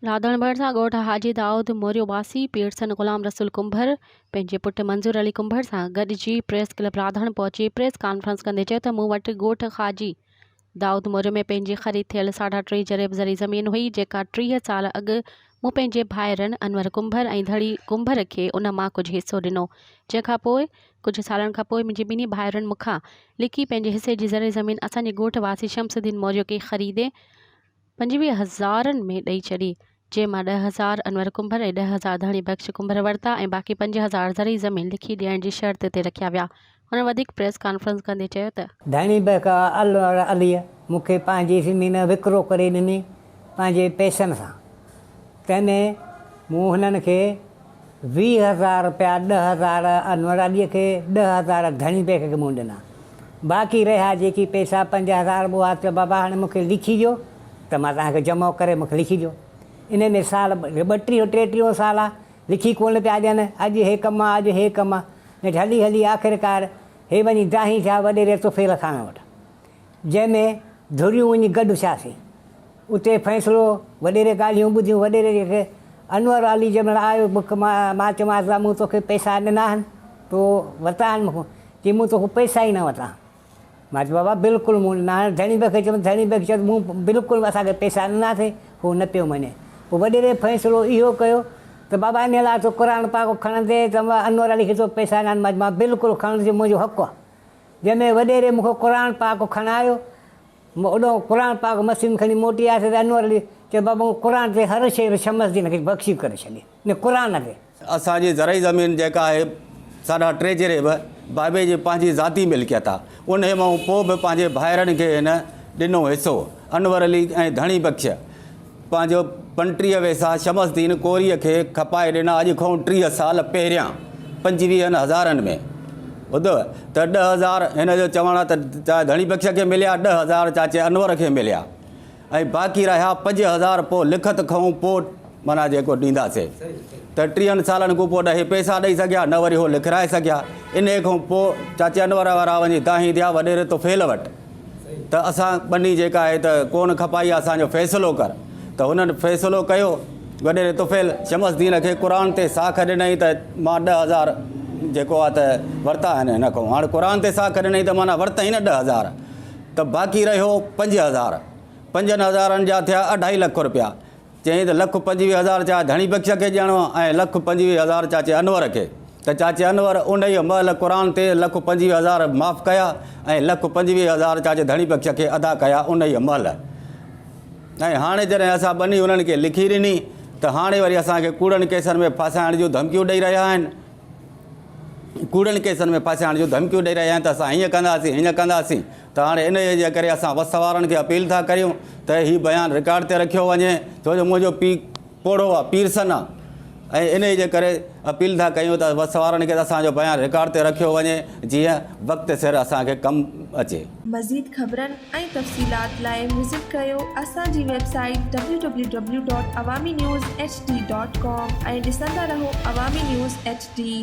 راڌڻ ڀرسان ڳوٺ حاجي دائود موريو واسي پيرسن غلام رسول ڪنڀر پنهنجي پٽ منظور علي ڪنڀر سان گڏجي پريس ڪلب راڌڻ پهچي پريس ڪانفرنس ڪندي چيو ته مون وٽ ڳوٺ حاجي دائود موريو ۾ پنهنجي خريد ٿيل ساڍا ٽي جريب زرعي زمين هئي جيڪا 30 سال اڳ مون پنهنجي ڀائرن انور ڪنڀر ۽ ڌڙي ڪنڀر کي ان مان ڪجهه حصو ڏنو جنهن کان پوء ڪجهه سالن کان پوء منهنجي ٻنهي ڀائرن مون کان لڪي پنهنجي حصي جي زرعي زمين اسان جي ڳوٺ واسي شمس الدين موريو کي خريدي 25 هزارن ۾ ڏئي ڇڏي، جنهن مان 10,000 انور ڪنڀر ۽ 10,000 ڌڻي بخش ڪنڀر ورتا ۽ باقي 5,000 زرعي زمين لکي ڏيڻ جي شرط تي رکيا ويا. هن وڌيڪ پريس ڪانفرنس ڪندي چيو ته. ڌڻي بخش انور عليء مون کي پنهنجي زمين وڪرو ڪري ڏني پنهنجي پئسن سان، تنهن ۾ مون هنن کي 20,000 رپيا، 10,000 انور عليء کي، 10,000 ڌڻي بخش کي مون ڏنا. باقي رهيا جيڪي پئسا 5,000 اها چيو بابا هاڻي مون کي لکي ڏيو ته مان توهان کي جمع ڪري مون کي لکي ڏيو. انهي ۾ سال ٻٽيهو ٽيٽيهون سال آ لکي ڪونه پيا ڏين اڄ هي ڪم آ اڄ هي ڪم آ نيٺ هلي هلي آخرڪار هي وڃي دانهين ٿيا وڏيري طفيل خان وٽ جنهن ۾ ڌريون وڃي گڏ ٿياسين. اتي فيصلو وڏيري ڳالهيون ٻڌيون وڏيري کي انور علي جنهن مهل آيو مون کي مان چيومانس ته مون توکي پئسا ڏنا آهن تو ورتا آهن مون کان چي مون توکان پئسا ئي نه ورتا مان چيو بابا بلڪل مون ڏنا آهن ڌڻي بخش چيو ڌڻي بخش چيو مون بلڪل اسان کي پئسا ڏناسين هو نه پيو مڃي پوء وڏيري فيصلو اهو ڪيو ته بابا انهي لاء تو قرآن پاڪ کڻندي ته انور علي کي تو پئسا ڏنا آهن مان چيو مان بلڪل کڻندس منهنجو حق آهي جنهن ۾ وڏيري مون کان قرآن پاڪ کڻايو مون اوڏانهن قرآن پاڪ مسجد ۾ کڻي موٽي آيس ته انور علي چيو بابا مون قرآن تي هر شيء شمس الدين کي بخشي ڪري ڇڏي ان قرآن تي. اسان جي زرعي زمين جيڪا آهي ساڍا ٽي جريب بابي جي پنهنجي ذاتي ملڪيت آ انهي مان پوء به پنهنجي ڀائرن کي هن ڏنو حصو انور علي ۽ ڌڻي بخش پنهنجو 35 ويساهه شمس الدين ڪوريء کي کپائي ڏنا اڄ کان 30 سال پهريان پنجويهن هزارن ۾ ٻڌو ته 10,000 هن جو چوڻ آهي ته چاهي ڌڻي بخش کي مليا 10,000 چاچي انور کي مليا ۽ باقي رهيا 5,000 پوء لکت کان پوء معنيٰ جيڪو ڏينداسي ته ٽيهن سالن کان پوء نه هي پئسا ڏئي سگهيا نه وري هو لکرائي سگهيا انهيء کان پوء چاچي انور وارا وڃي دانهين ٿيا وڏيري طفيل وٽ ته اسان ٻني جيڪا آهي ته ڪونه کپائي آهي اسان جو فيصلو ڪر ته هنن فيصلو ڪيو وڏيري طفيل شمس الدين کي قرآن تي ساک ڏنائين ته مان 10,000 جيڪو آهي ته ورتا آهن هن کان هاڻ قرآن تي ساک ڏنائين ته معنيٰ ورتائين نه 10,000 ته باقي رهيو 5,000 پنجن هزارن جا ٿيا اڍائي لک روپيا چيائين ته 1,25,000 چاچي ڌڻي بخش کي ڏيڻو ۽ 1,25,000 چاچي انور کي ته چاچي انور انهيء مهل قرآن تي 1,25,000 معاف ڪيا ۽ 1,25,000 چاچي ڌڻي بخش کي ادا ڪيا انهيء مهل ۽ هاڻي جڏهن اسان ٻني انهن کي لکي ڏني ته هاڻي وري اسان کي ڪوڙن ڪيسن ۾ ڦاسائڻ جون ڌمڪيون ڏئي رهيا آهن. ڪوڙن ڪيسن ۾ ڦاسائڻ جون ڌمڪيون ڏئي رهيا آهن ته اسان هيئن ڪنداسين هيئن ڪنداسين ته هاڻي انهيء جي ڪري اسان وس وارن کي اپيل ٿا ڪريون ته هي بيان رڪارڊ تي رکيو وڃي ڇو جو منهنجو پيء پوڙهو آهي پيرسن آهي ۽ انهيء جي ڪري اپيل ٿا ڪيون ته وس وارن کي اسان جو بيان رڪارڊ تي رکيو وڃي جيئن وقت سر اسان کي ڪم اچي. مزيد خبرن ۽ تفصيلات لاء وزٽ ڪريو اسان جي website W W W dot Awami news H D dot com ۽ ڏسندا رهو عوامي نيوز ايڇ ڊي.